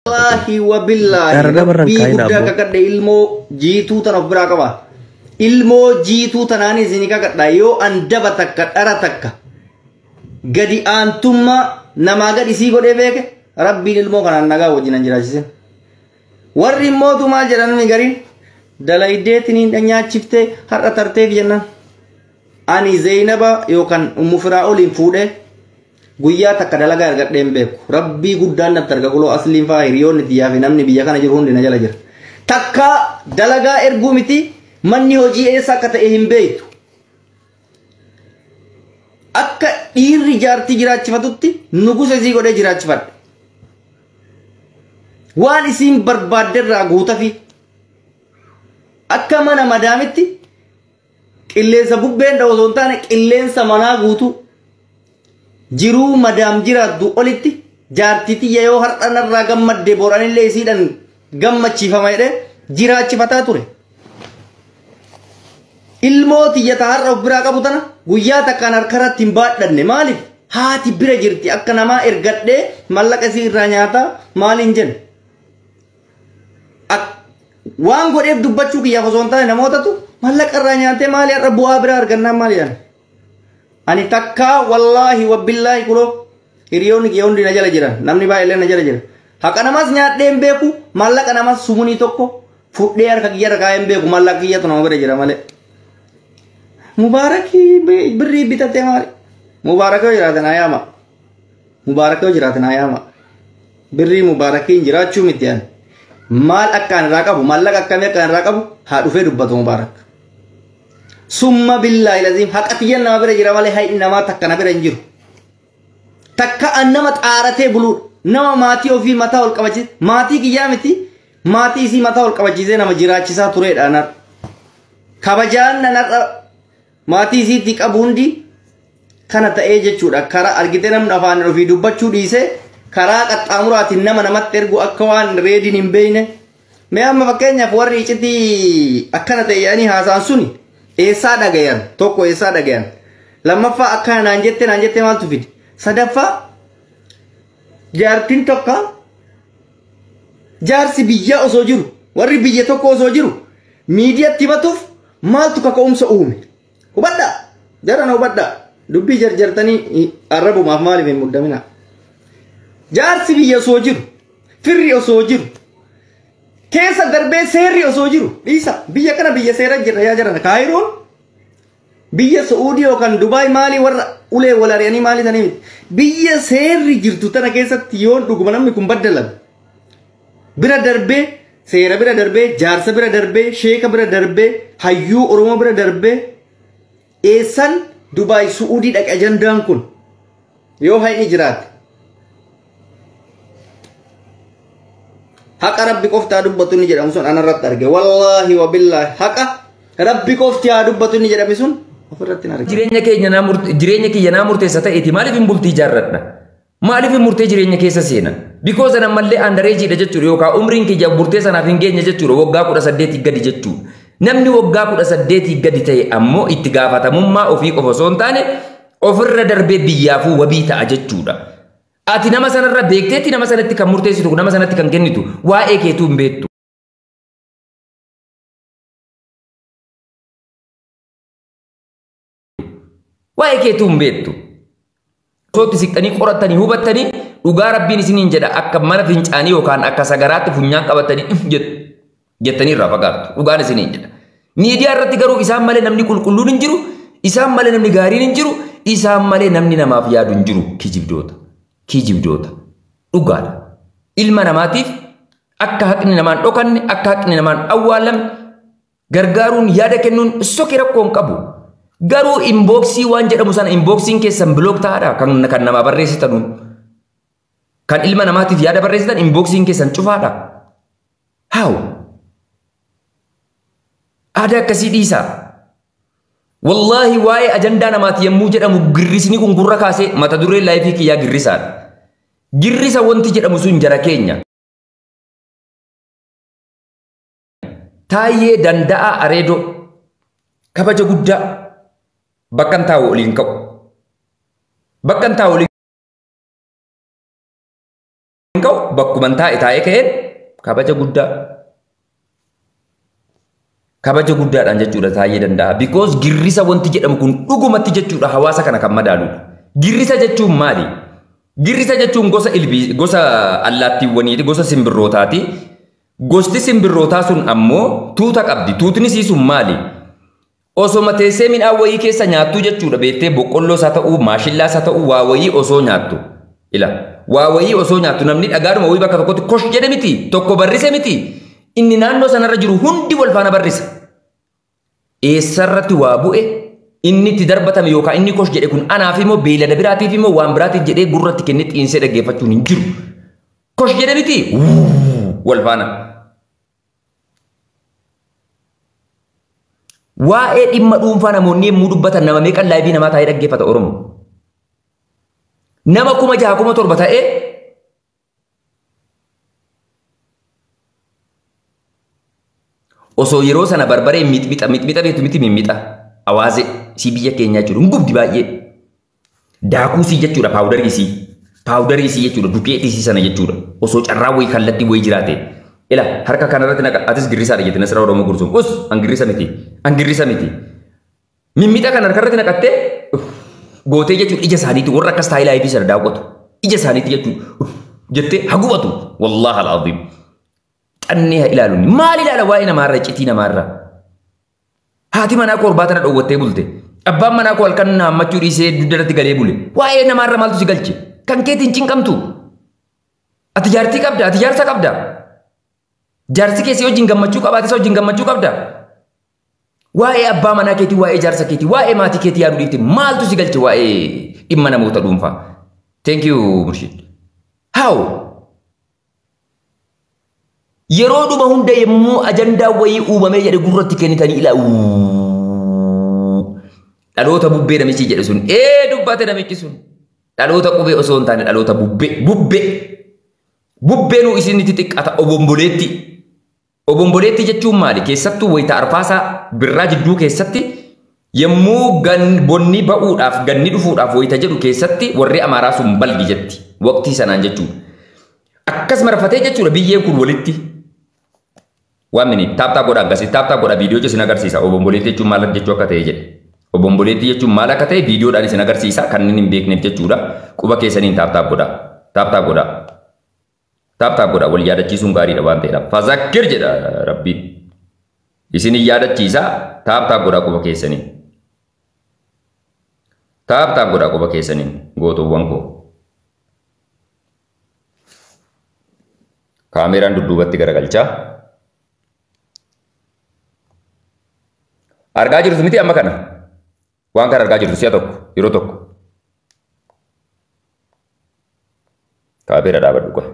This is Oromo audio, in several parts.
Wallaahi wabillaahi Dharra namarra hin rabbii kaa'in guddaa abboo. kakadhe ilmoo jiituu tana of biraa qaba. Ilmoo jiituu tanaan isin kakadha yoo an daba takka dhara takka gadi aantummaa namaa gad isii godhee beeke rabbiin ilmoo kanaan nagaa wajjin an jiraachisin. Warri immootu maal jedhan gariin dalaydeetiniin nyaachiftee har'a tarteef jennaan. Ani Zeynaba yookaan Ummu Firaa'oliin fuudhee guyyaa takka dalagaa argadhee hin beeku. Rabbii guddaan natti arga kuloo asliin fa'aa hiriyoonni xiyyaa fi namni biyya kana jiru hundi na jala jira. Takka dalagaa erguu miti manni hojii eessa akka ta'e hin beektu. Akka dhiirri jaartii jiraachifatutti nugusa isii godhee jiraachifadhe. Waan isiin barbaadderraa guutafi akka mana madaamitti qilleensa bubbeen dha'u osoo hin taane qilleensa manaa guutuu jiruu madaam jiraattu olitti jaartii tiyya yoo har'a narraa gammadde boranillee isiidhaan gammachiifama jedhee jiraachifataa ture. Ilmoo tiyya ta har'a of biraa qabu tana guyyaa takkaan harkarratti hin baadhanne maaliif haati bira jirti akka namaa ergadhee mallaqa isii irraa nyaataa maaliin jenne. Waan godheef dubbachuu kiyyaaf osoo hin taane namootatu mallaqa irraa nyaatee maali har'a bu'aa biraa argannaan maali jedhan. Ani takkaa wallaahi wabbillaahi kuloo hiriyoonni kiyya hundi na jala jiran namni baay'ee na jala jira. Haqa namas nyaadhee hin beeku mallaqa namas sumunii tokko fudhee harka kiyya irra kaa'ee hin beeku mallaqa kiyyatu nama bira jira malee. Mubaarakii birrii bitatee maali? Mubaarakii yoo jiraate naa yaama. Mubaarakii yoo jiraate naa yaama. Birrii mubaarakiin jiraachuu miti ani. Maal akka ani irraa qabu mallaqa akkamii akka ani irraa qabu haa dhufee dubbatu mubaarak. Summa billaahi laziim haqa tiyyan nama bira jira malee hayni namaa takka na bira hin jiru. Takka an nama xaaratee buluudha. Nama maatii ofii mataa ol qabachiise maatii kiyyaa miti maatii isii mataa ol qabachiisee nama jiraachisaa turedha anar. Kabajaan nanarra maatii isiitti qabu hundi kana ta'ee jechuudha. Karaa argitee namni afaan ofii dubbachuu dhiisee karaa qaxxaamuraatiin nama namatti ergu akka waan reediin hin beekne. Mee amma fakkeenyaaf warri iccitii akkana ta'e jedhanii haasa'an suni eessaa dhagayan tokko eessaa dhagayan lammaffaa akkana naan jette naan jette maaltu fide sadaffaa jaartiin tokko jaarsi biyyaa osoo jiru warri biyya tokko osoo jiru miidiyaatti himatuuf maaltu kaka'umsa uume hubadhaa jarana hubadhaa dubbii jarjartanii arrabumaaf maaliif hin muddamina jaarsi biyya osoo jiru firri osoo jiru keessa darbee seerri osoo jiru dhiisa biyya kana biyya seera jirra yaa jarana kaayiroon biyya Sa'uudii yookaan Dubaay maalii warra ulee wal ari'anii maalii tanii miti biyya seerri jirtu tana keessatti yoon dhuguma namni kun baddalame bira darbee seera bira darbee jaarsa bira darbee sheeka bira darbee hayyuu Oromoo bira darbee eessan Dubaay Sa'uudii dhaqe ajandaan kun yoo hayni jiraate. Haqa rabbi qofti haa dubbatu inni jedhamu sun anarratti arge. Wallaahi wabillaahi haqa rabbi qofti haa dubbatu inni jedhame sun ofirratti hin arge. Jireenya keenya naa murte jireenya kiyya naa murteessa ta'eeti maaliif hin bultii ijaarradha? Maaliif hin murtee jireenya keessa seena? Because an ammallee underage dha jechuudha yookaan umriin kiyya murtee sanaaf hin geenye jechuudha waggaa 18 gadi jechuudha. Namni waggaa 18 gadi ta'e ammoo itti gaafatamummaa ofii qofa osoo hin taane ofirra darbee biyyaafuu wabii ta'a jechuudha. Ati nama sanarra beekteetti nama sanatti kan murteessitu nama sanatti kan kennitu waa'ee keetuu hin beektu. Waa'ee keetuu hin beektu. Osootti siqxanii qorattanii hubattanii dhugaa rabbiin isiniin jedha akka mana fincaanii yookaan akka sagaraatti funyaan qabatanii jettanii irraa fagaattu. Dhugaan isiniin jedha. Miidiyaa irratti garuu isaan malee namni qulqulluun hin jiru, isaan malee namni gaariin hin jiru, isaan malee namni namaaf yaadu hin jiru. Kijibdoota. Kijibdoota. Dhugaadha. Ilma namaatiif akka haqni namaan dhokanne, akka haqni namaan awwaalamne gargaaruun yaada kennuun soki rakkoo hin qabu. Garuu inboksii waan jedhamu sana inboksiin keessan bilook ta'aadha kan namaa barreessitanuun. Kan ilma namaatiif yaada barreessitan inboksiin keessan cufaadha. Haaw? Aadaa akkasii dhiisaa. Wallaahi waa'ee ajandaa namaati yommuu jedhamu girrisni kun gurra kaasee mata dureen laayifii kiyyaa girrisaadha. Girrisa wanti jedhamu sun jara keenya. Taayyee Danda'aa Areedoo kabaja guddaa bakkan taa'u oliin ka'u. Bakkan taa'u oliin ka'u Bakkuman taa'e taa'ee ka'een kabaja guddaa. Kabaja guddaadhaan jechuudha taa'ee danda'a. Because girrisa wanti jedhamu kun dhugumatti jechuudha hawaasa kana kan madaaludha. Girrisa jechuun maali? Girrisa jechuun gosa ilbii, gosa allaattiiwwaniiti, gosa simbirrootaati. Gosti simbirrootaa sun ammoo tuuta qabdi. Tuutni sii sun maali? Osoma teessee midhaan wayii keessa nyaattu jechuudha beektee boqqolloo isaa ta'uu, maashillaa isaa ta'uu, waa wayii osoo nyaattu. Ila waa wayii osoo nyaattu namni dhagaadhuma wayii bakka tokkotti kosh jedhe miti, tokko barrise miti. Inni naannoo sanarra jiru hundi wal faana barrisa. Eessarratti waa bu'e inni itti darbatame yookaan inni kosh jedhe kun anaaf immoo beeylada biraatiif immoo waan biraatiif jedhee gurratti kennee xiinsee dhaggeeffachuun hin jiru. Kosh jedhe miti wal faana. Waa'ee dhimma dhuunfaa namoonni yommuu dubbatan nama meeqan laayivii namaa taa'ee dhaggeeffata Oromoo. Nama 6,000 7,000 ta'ee osoo yeroo sana barbaree mixmixa mixmixa beektu miti mimmixa awaazee si biyya keenyaa jechuudha hin gubdi baay'ee. Daakuu sii jechuudha paawudarii sii paawudarii sii jechuudha dukeetii sii sana jechuudha osoo carraa wayii kallattii wayii jiraate. Ila harka kanarratti naqa atis girrisaadha jette Nasraa Oromoo Gursuun. Us an girrisa miti an girrisa miti. Mimmixa kana harkarratti naqattee gootee jechuudha ija isaaniitti warra akkas taa'ee laayivii sana daawwatu ija isaaniitti jechuudha jettee hagubatu wallaahi al'aziim. Xannee haa ilaaluun maal ilaala waa'ee namaarra iccitii namaarra. Haati manaa koo orbaa tana dhoowwattee bulte. Abbaan manaa koo halkan na hammachuu dhiisee dugdarratti galee bule. Waa'ee namaarra maaltu si galche? Kan keetiin cinqamtu. Ati jaartii qabda, ati jaarsa qabda. Jaarsi kee si wajjin gammachuu qabaate isa wajjin gammachuu qabda. Waa'ee abbaa manaa keetii, waa'ee jaarsa keetii, waa'ee maatii keetii yaaduu dhiifte maaltu si galche waa'ee dhimma namoota dhuunfaa? Thank you Murshid. How? Yeroo dhuma hunda yommuu ajandaa wayii uumamee jedhe gurratti kennitanii ilaa dhaloota bubbee namichi jedhe sun ee dubbate namichi sun dhaloota qubee osoo hin taane dhaloota bubbee bubbee bubbeenuu isinitti xiqqata obomboleetti. Obomboleetti jechuun maali? Keessattuu wayita arfaasaa birraa jidduu keessatti yommuu bonni ba'uudhaaf ganni dhufuudhaaf wayita jedhu keessatti warri Amaaraa sun balgi jetti waqtii sanaan jechuudha. Akkas marfatee jechuudha biyyeen kun walitti. Waan mini taaptaa godha akkasii taaptaa godha viidiyoo isin agarsiisa. Obomboleetti jechuun maal jechuu akka ta'e jedhe. Obomboleetti jechuun maal akka ta'e viidiyoodhaan isin agarsiisa kanneen hin beekneef jechuudha. Quba keessaniin taaptaa godha. Taaptaa godha. Taaptaa godha wal yaadachiisuun gaariidha waan ta'eedha. Fazakkir jedha Rabbiin. Isin yaadachiisa taaptaa godha quba keessaniin. Taaptaa godha quba keessaniin gootoowwan koo. Kaameraan dudduubatti garagalchaa. Argaa jirtu miti amma kana. Waan kana argaa jirtu si'a tokko yeroo tokko. Kaameera dhaabadhu qofa.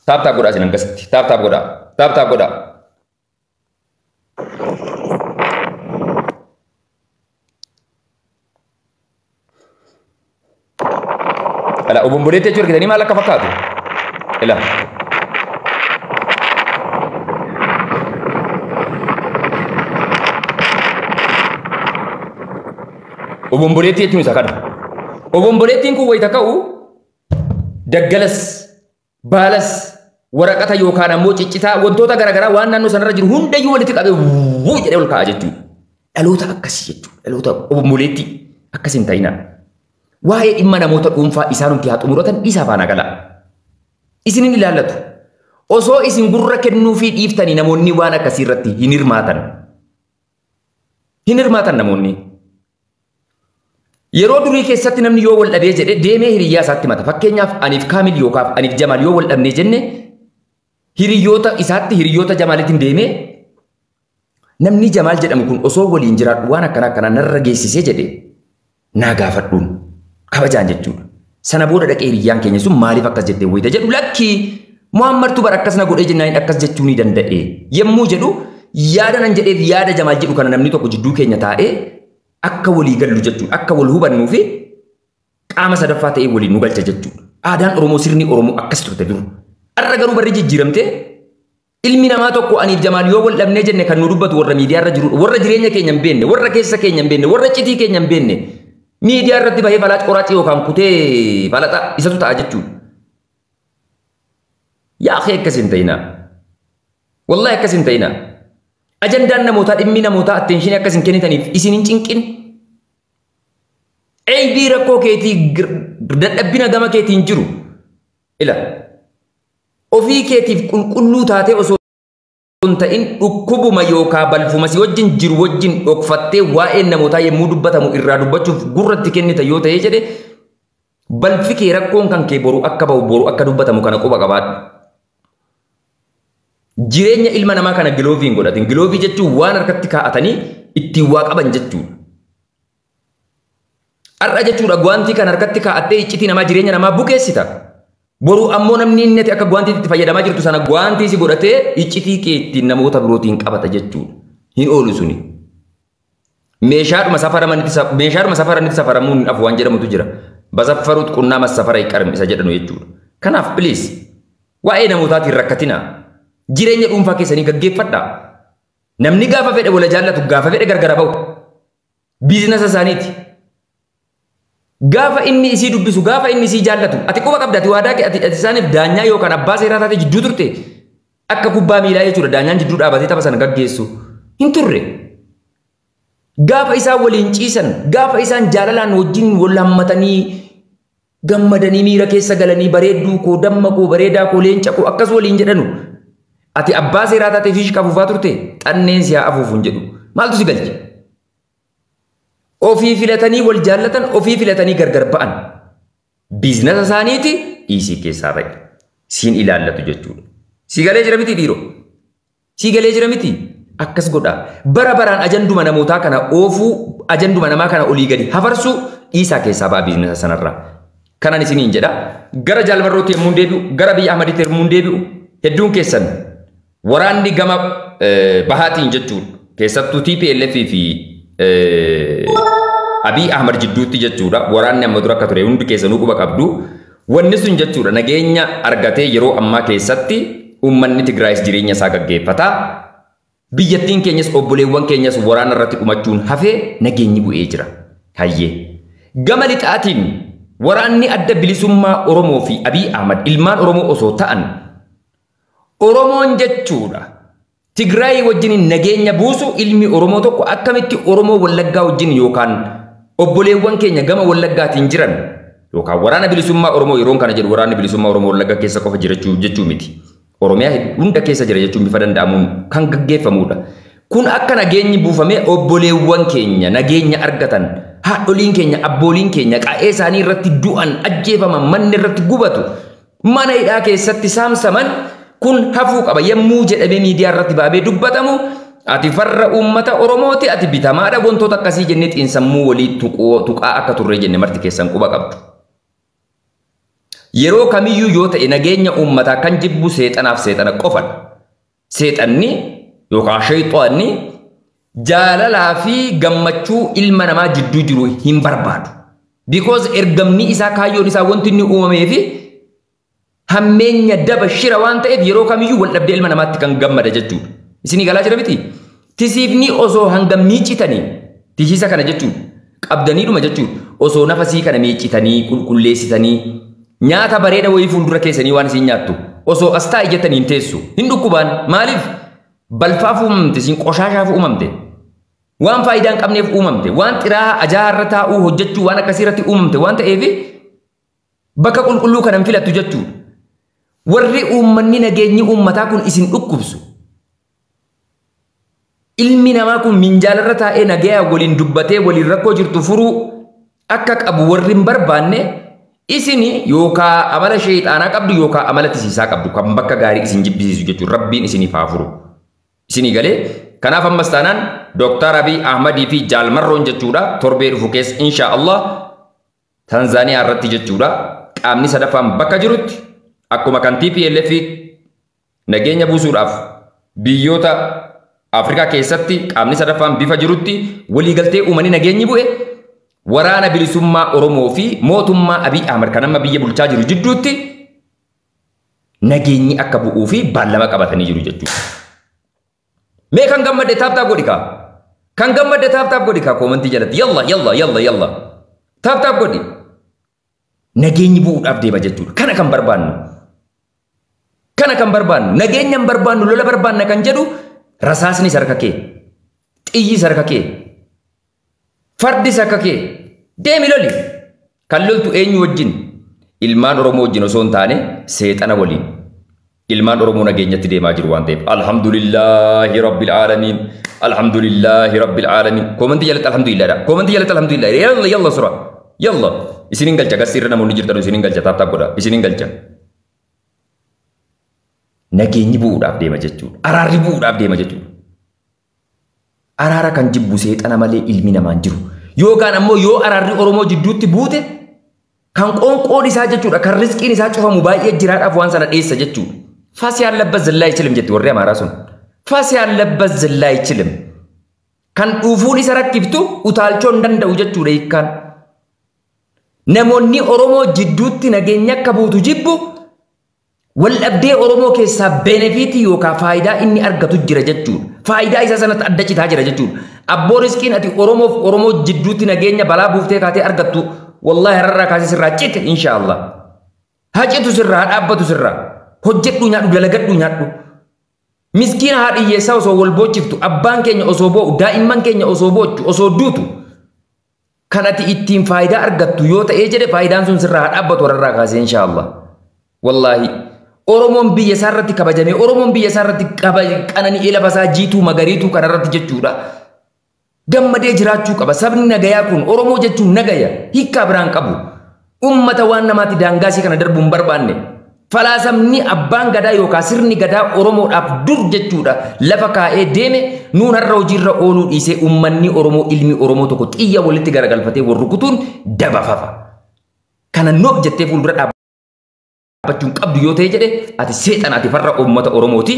Taap taap godhaa isin akkasitti. Taap taap godhaa. Taap taap godhaa. Ala obomboleetti jechuun argitanii maal akka fakkaatu? Ila. Obomboleetti jechuun isa kana. Obomboleettiin kun wayita ka'u daggalas, baalas, waraqata yookaan ammoo ciccitaa wantoota garaagaraa waan naannoo sanarra jiru hundayyuu walitti qabee wuu jedhee ol ka'a jechuudha. Dhaloota akkasii jechuudha. Dhaloota obomboleettii akkas hin ta'inaa. Waa'ee dhimma namoota dhuunfaa isaanumti haa xumuratan dhiisaa faana galaa. Isinin ilaallatu. Osoo isin gurra kennuufii dhiiftanii namoonni waan akkasii irratti hin hirmaatan. Hin hirmaatan namoonni. Yeroo durii keessatti namni yoo wal dhabee jedhe deemee hiriyyaa isaatti mata. Fakkeenyaaf aniif Kaamil yookaan aniif Jamaal yoo wal dhabnee jenne hiriyoota isaatti hiriyoota Jamaalitti deemee namni Jamaal jedhamu kun osoo waliin jiraadhu waan akkana akkanaa narra geessisee jedhe naa gaafadhuun kabajaan jechuudha. Sana booda dhaqee hiriyyaan keenya sun maaliif akkas jettee wayita jedhu lakkii Muhammadtu bara akkas na godhee jennaan akkas jechuu ni danda'e. Yommuu jedhu yaada nan jedheef yaada Jamaal jedhu kana namni tokko jidduu keenya taa'ee akka walii gallu jechuudha. Akka wal hubannuu fi qaama sadaffaa ta'ee waliin nu galcha jechuudha. Aadaan Oromoo sirni Oromoo akkas turte dur. Har'a garuu barri jijjiiramtee ilmi namaa tokko aniif Jamaal yoo wal dhabnee jenne kan nu dubbatu warra miidiyaa irra jiru warra jireenya keenya hin beekne warra keessa keenya hin beekne warra citii keenya hin beekne miidiyaa irratti bahee falaac qoraacii yookaan kutee falaxa isatu ta'a jechuudha. Yaa akhi akkas hin ta'inaa. Wallahi akkas hin ta'inaa. Ajandaan namootaa dhimmi namootaa attention akkas hin kennitaniif isin hin cinqin. Eebii rakkoo keetii dadhabbina gama keetiin jiru. Ila ofii keetiif qulqulluu taatee osoo hin ta'in dhukkubuma yookaan balfuma si wajjin jiru wajjin dhokfattee waa'een namootaa yommuu dubbatamu irraa dubbachuuf gurratti kennita yoo ta'e jedhe balfi kee rakkoon kan kee boru akka ba'u boru akka dubbatamu kana quba qabaadhu. Jireenya ilma namaa kana giloovii hin godhatin. Giloovii jechuun waan harkatti kaa'atanii ittiin waa qaban jechuudha. Har'a jechuudha guwaantii kan harkatti kaa'attee iccitii namaa jireenya namaa bukeessita. Boru ammoo namni inni ati akka guwaantiitti itti fayyadamaa jirtu sana guwaantii si godhatee iccitii kee ittiin namoota birootiin qabata jechuudha. Hin oolu suni. Meeshaadhuma safaranitti safaramuun hafu waan jedhamutu jira. Basaffaruut qunnaa massafara hin isa jedhanu jechuudha. Kanaaf please waa'ee namootaatiin rakkatinaa. Jireenya dhuunfaa keessanii gaggeeffadhaa. Namni gaafa fedhe wala jaallatu gaafa fedhe gargara ba'u. Biizinasa isaaniiti. Gaafa inni isii dubbisu gaafa inni isii jaallatu ati quba qabda ati waadaa ati isaaniif daanyaa yookaan abbaa seeraa taate jidduu turte akka kubbaa miilaa jechuudha daanyaan jidduu dhaabatee tapha sana gaggeessu hin turre. Gaafa isaan waliin ciisan gaafa isaan jaalalaan wajjin wal hammatanii gammadanii miira keessa galanii bareedduu koo damma koo bareedaa koo leenca koo akkas waliin jedhanu ati abbaa seeraa taatee fiishika afuufaa turte xanneen si haa afuufu hin jedhu maaltu si galche? Ofii filatanii wal jaallatan ofii filatanii gargar ba'an. Biizinasa isaaniiti dhiisii keessaa ba'i. Siin ilaallatu jechuudha. Si galee jira miti dhiiroo? Si galee jira miti? Akkas godhaa. Bara baraan ajanduma namootaa kana oofuu ajanduma namaa kana olii gadi hafarsuu dhiisaa keessaa ba'a biizinasa sanarraa. Kanan isiniin jedha. Gara Jaalmarrootti yommuu deebi'u gara Abiy Ahmaditti yommuu deebi'u hedduun keessan waraanni gama bahaatiin jechuudha. Keessattuu TPLF fi Abiy Ahmad jidduutti jechuudha. Waraanni amma dura akka ture hundi keessanuu quba qabdu. Wanni sun jechuudha nageenya argatee yeroo ammaa keessatti uummanni Tigraayis jireenya isaa gaggeeffata. Biyyattiin keenyas obboleewwan keenyas waraana irratti dhumachuun hafee nageenyi bu'ee jira. Hayyee. Gama lixaatiin waraanni adda bilisummaa Oromoo fi Abiy Ahmad ilmaan Oromoo osoo ta'an Oromoon jechuudha. Tigraay wajjin nageenya buusu ilmi Oromoo tokko akkamitti Oromoo Wallaggaa wajjin yookaan obboleewwan keenya gama Wallaggaatiin jiran yookaan waraana bilisummaa Oromoo yeroon kana jedhu waraanni bilisummaa Oromoo Wallaggaa keessa qofa jirachuu jechuu miti. Oromiyaa hunda keessa jira jechuun bifa danda'amuun kan gaggeeffamudha. Kun akka nageenyi buufamee obboleewwan keenya nageenya argatan haadholiin keenya abbooliin keenya qa'ee isaanii irratti du'an ajjeefaman manni irratti gubatu mana hidhaa keessatti saamsaman kun hafuu qaba yommuu jedhamee miidiyaa irratti baabee dubbatamu ati farra uummata Oromooti ati bitamaadha wantoota akkasii jennee xiinsammuu walii tuqaa akka turre jenne marti keessan quba qabdu. Yeroo kamiyyuu yoo ta'e nageenya uummataa kan jibbu seexanaaf seexana qofadha. Seexanni yookaan shayxaanni jaalalaa fi gammachuu ilma namaa jidduu jiru hin barbaadu. Because ergamni isaa kaayyoon isaa wanti inni uumamee fi hammeenya daba shira waan ta'eef yeroo kamiyyuu wal dhabdee ilma namaatti kan gammada jechuudha. Isinii galaa jira miti? Tisiifni osoo hanga miicitanii tisiisa kana jechuudha. Qabdaniidhuma jechuudha. Osoo nafasii kana miicitanii qulqulleessitanii nyaata bareeda wayii fuuldura keessanii waan isin nyaattu osoo as taa'i jettanii hin teessu. Hin dhukkubaan maaliif? Balfaaf uumamte isin qoshaashaaf uumamte. Waan faayidaa hin qabneef uumamte. Waan xiraa'aa ajaa'arra taa'uu hojjechuu waan akkasii irratti uumamte waan ta'eef bakka qulqulluu kana hin filattu jechuudha. Warri uummanni nageenyi uummataa kun isin dhukkubsu. Ilmi namaa kun minjaalarra taa'ee nagayaa waliin dubbatee waliin rakkoo jirtu furuu akka qabu warri hin barbaanne isin yookaan amala sheexaanaa qabdu yookaan amala tisiisaa qabdu kan bakka gaarii isin jibbisiisu jechuudha. Rabbiin isiniif haa furu. Isinii galee kanaaf ammas taanaan Dooktar Abiy Ahmadii fi Jaalmarroon jechuudha torbee dhufu keessa insha Allah Tanzaaniyaa irratti jechuudha qaamni sadaffaan bakka jirutti akkuma kan TPLF nageenya buusuudhaaf biyyoota Afrikaa keessatti qaamni sadaffaan bifa jirutti waliigaltee uumanii nageenyi bu'e waraana bilisummaa Oromoo fi mootummaa Abiy Ahmad kan amma biyya bulchaa jiru jidduutti nageenyi akka bu'uu fi baallama qabatanii jiru jechuudha. Mee kan gammadde taap taap godhi kaa. Kan gammadde taap taap godhi kaa koomantii jalatti. Yalla yalla yalla yalla. Taap taap godhi. Nageenyi bu'uudhaaf deema jechuudha. Kana kan barbaannu. Kana kan barbaannu nageenya hin barbaannu lola barbaanna kan jedhu rasaasni harka kee, xiyyi harka kee, fardi harka kee, deemi loli. Kan loltu eenyu wajjin? Ilmaan Oromoo wajjin osoo hin taane seexana waliin. Ilmaan Oromoo nageenyatti deemaa jiru waan ta'eef. Alhamdulillahi Rabbil Aalamiin. Alhamdulillahi Rabbil Aalamiin. Koomantii jalatti alhamdulillah. Koomantii jalatti alhamdulillah. Yalla yalla sura. Yalla. Isinin galcha gassiirra namoonni jirtan isinin galcha taap taap godha. Isinin galcha. Nageenyi bu'uudhaaf deema jechuudha. Araarri bu'uudhaaf deema jechuudha. Araara kan jibbu seexana malee ilmi namaan jiru. Yookaan ammoo yoo araarri Oromoo jidduutti buute kan qoonqoon isaa jechuudha kan riskiin isaa cufamu baay'ee jiraadhaaf waan sana dheessa jechuudha. ፋስ ያለበት ዝላ አይችልም jetti warri Amaaraa sun. ፋስ ያለበት ዝላ አይችልም. Kan dhuufuun isa rakkiftu utaalchoo hin danda'u jechuudha hiikkaan. Namoonni Oromoo jidduutti nageenya akka buutu jibbu wal dhabdee Oromoo keessaa benefiitii yookaan faayidaa inni argatu jira jechuudha. Faayidaa isaa sanatti adda citaa jira jechuudha. Abboo riskiin ati Oromoof Oromoo jidduutti nageenya balaa buuftee kaatee argattu wallaahi hararraa kaasee sirraa cite inshaallah. Haa citu sirraa haa dhaabbatu sirraa. Hojjedhu nyaadhu dalagadhu nyaadhu. Miskiina haadha hiyyeessaa osoo wal boochiftu abbaan keenya osoo boo'u daa'imman keenya osoo boochu osoo duutu kan ati ittiin faayidaa argattu yoo ta'ee jedhe faayidaan sun sirraa haa dhaabbatu wararraa kaasee inshaallah. Wallaahi Oromoon biyya isaa irratti kabajamee Oromoon biyya isaa irratti qanani'ee lafa isaa jiituu magariituu kanarratti jechuudha. Gammadee jiraachuu qaba. Sabni nagayaa kun Oromoo jechuun nagaya hiikkaa biraan qabu. Ummata waan namaatti daangaasii kana darbuu hin barbaanne. Falaasamni abbaan gadaa yookaan sirni gadaa Oromoodhaaf dur jechuudha. Lafa kaa'ee deeme nuun har'a hojiirra ooluu dhiisee uummanni Oromoo ilmi Oromoo tokko xiyya walitti garagalfatee wal rukutuun dabafafa. Kana noof jettee fuuldura dhaabbachuun qabdu yoo ta'e jedhe ati seexana ati farra uummata Oromooti.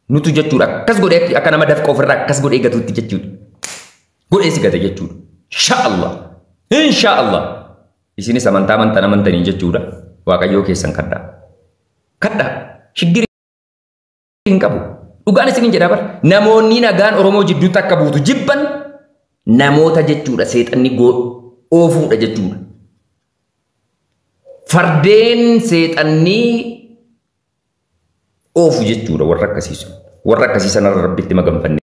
Nutu jechuudha akkas godhee akka nama dafqa ofirraa akkas godhee gatuutti jechuudha. Godhee si gate jechuudha. Inshaallah. Inshaallah. Isinis amantaa amantan amantanii jechuudha. Waaqayyoo keessan kadhaa. Kadhaa shiggiri hin qabu. Dhugaan isiniin jedhaa bara. Namoonni nagaan Oromoo jidduutti akka buutu jibban namoota jechuudha. Seexanni oofuudha jechuudha. Fardeen seexanni oofu jechuudha warra akkasiisu. Warra akkasiisan irra Rabbitti maganfannee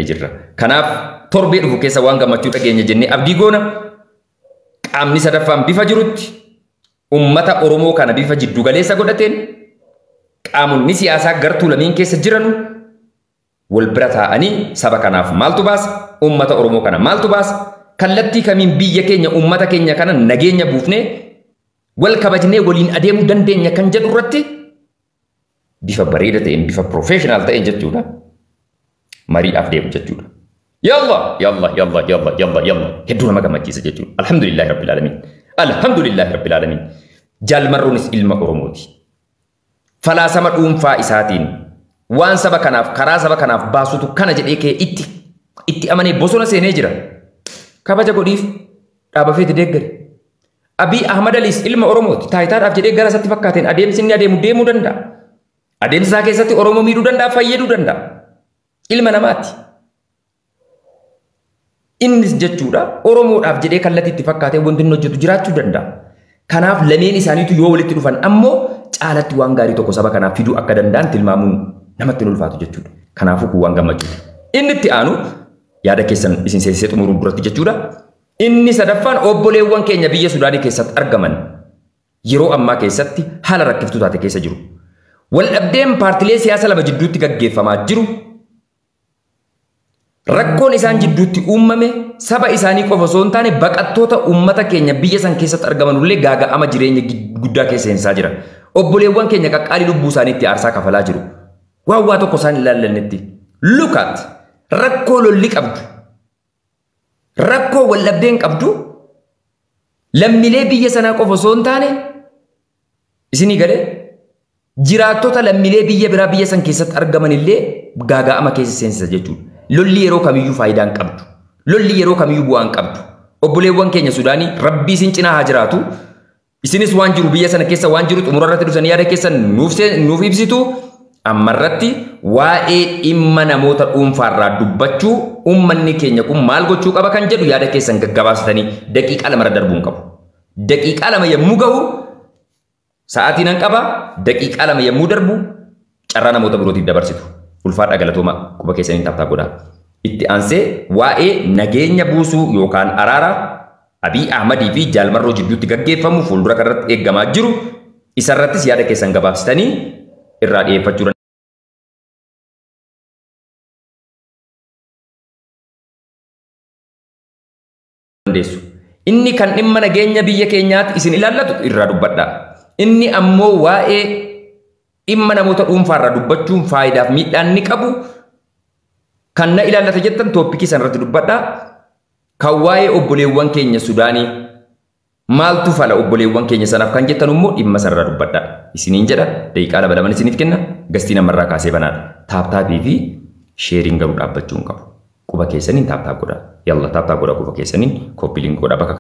jirra. Kanaaf torbee dhufu keessa waan gammachuu dhageenya jennee abdii goona. Qaamni sadaffaan bifa jirutti ummata Oromoo kana bifa jiddugaleessa godhateen qaamonni siyaasaa gartuu lameen keessa jiranu wal bira taa'anii saba kanaaf maaltu baasa? Ummata Oromoo kana maaltu baasa? Kallattii kamiin biyya keenya ummata keenya kana nageenya buufnee wal kabajnee waliin adeemuu dandeenya kan jedhu irratti bifa bareeda ta'een bifa professional ta'een jechuudha. Mariidhaaf deemu jechuudha. Yalla yalla yalla yalla yalla yalla hedduu nama gammachiisa jechuudha. Alhamdulillahi Rabbil Aalamiin. Alhamdulillahi Rabbil Aalamiin. Jaalmarroonis ilma Oromooti. Falaasama dhuunfaa isaatiin waan saba kanaaf karaa saba kanaaf baasutu kana jedhee kee itti amanee bosona seenee jira. Kabaja godhiif dhaaba feeti deeggare. Abiy Ahmad Aliis ilma Oromooti. Taayitaadhaaf jedhee gara isaatti fakkaateen adeemsi inni adeemu deemuu danda'a. Adeemsa isaa keessatti Oromoo miidhuu danda'a, fayyaduu danda'a. Ilma namaati. Innis jechuudha Oromoodhaaf jedhee kallattii itti fakkaatee wanti inni hojjetu jiraachuu danda'a. Kanaaf lameen isaaniitu yoo walitti dhufan ammoo caalatti waan gaarii tokko saba kanaaf fiduu akka danda'an tilmaamuun namatti hin ulfaatu jechuudha. Kanaafuu kun waan gammachuudha. Inni itti aanu yaada keessan isin seensisee xumuruun duratti jechuudha. Inni sadaffaan obboleewwan keenya biyya Sudaanii keessatti argaman yeroo ammaa keessatti haala rakkiftuu taate keessa jiru. Waldhabdeen paartilee siyaasaa lama jidduutti gaggeeffamaa jiru. Rakkoon isaan jidduutti uumame saba isaanii qofa osoo hin taane baqattoota uummata keenya biyya san keessatti argaman illee gaaga'ama jireenya guddaa keessa seensaa jira. Obboleewwan keenya qaqqaalii lubbuu isaaniitti aarsaa kafalaa jiru. Waan waa tokko isaan ilaallannetti. Look at rakkoo lolli qabdu. Rakkoo waldhabdeen qabdu lammiilee biyya sanaa qofa osoo hin taane isinii galee jiraattota lammiilee biyya biraa biyya san keessatti argaman illee gaaga'ama keessa seensisa jechuudha. Lolli yeroo kamiyyuu faayidaa hin qabdu. Lolli yeroo kamiyyuu bu'aa hin qabdu. Obboleewwan keenya Sudaanii Rabbii isin cinaa haa jiraatu. Isinis waan jiru biyya sana keessa waan jiru xumura irratti dhufsanii yaada keessan nuuf ibsitu. Ammarratti waa'ee dhimma namoota dhuunfaarraa dubbachuu uummanni keenya kun maal gochuu qaba kan jedhu yaada keessan gaggabaasitanii daqiiqaa lama irra darbuu hin qabu. Daqiiqaa lama yommuu gahu Sa'aatii nan qaba daqiiqaa 2 yommuu darbu carraa namoota birootiif dabarsitu. Ulfaadhaa galatoomaa quba keessaniin taaptaap godhaa. Itti aansee waa'ee nageenya buusuu yookaan araara Abiy Ahmadii fi Jaalmarroo jidduutti gaggeeffamu fuuldura kanarratti eeggamaa jiru isarrattis yaada keessan gabaabsitanii irraa dhiyeeffachuu dandeessu. Inni kan dhimma nageenya biyya keenyaatti isin ilaallatu irraa dubbadha. Inni ammoo waa'ee dhimma namoota dhuunfaarraa dubbachuun faayidaaf miidhaan ni qabu kan na ilaallata jettan tooppikii sanarratti dubbadha. Kan waa'ee obboleewwan keenya Sudaanii maaltu fala obboleewwan keenya sanaaf kan jettan immoo dhimma sanarraa dubbadha. Isiniin jedha daqiiqaa 2 2 isiniif kenna gastii namarraa kaasee banaadha. Taaptaapii fi sheeriin garuu dhaabbachuu hin qabu. Quba keessaniin taaptaap godha. Yalla taaptaap godha quba keessaniin koppiliin godha bakka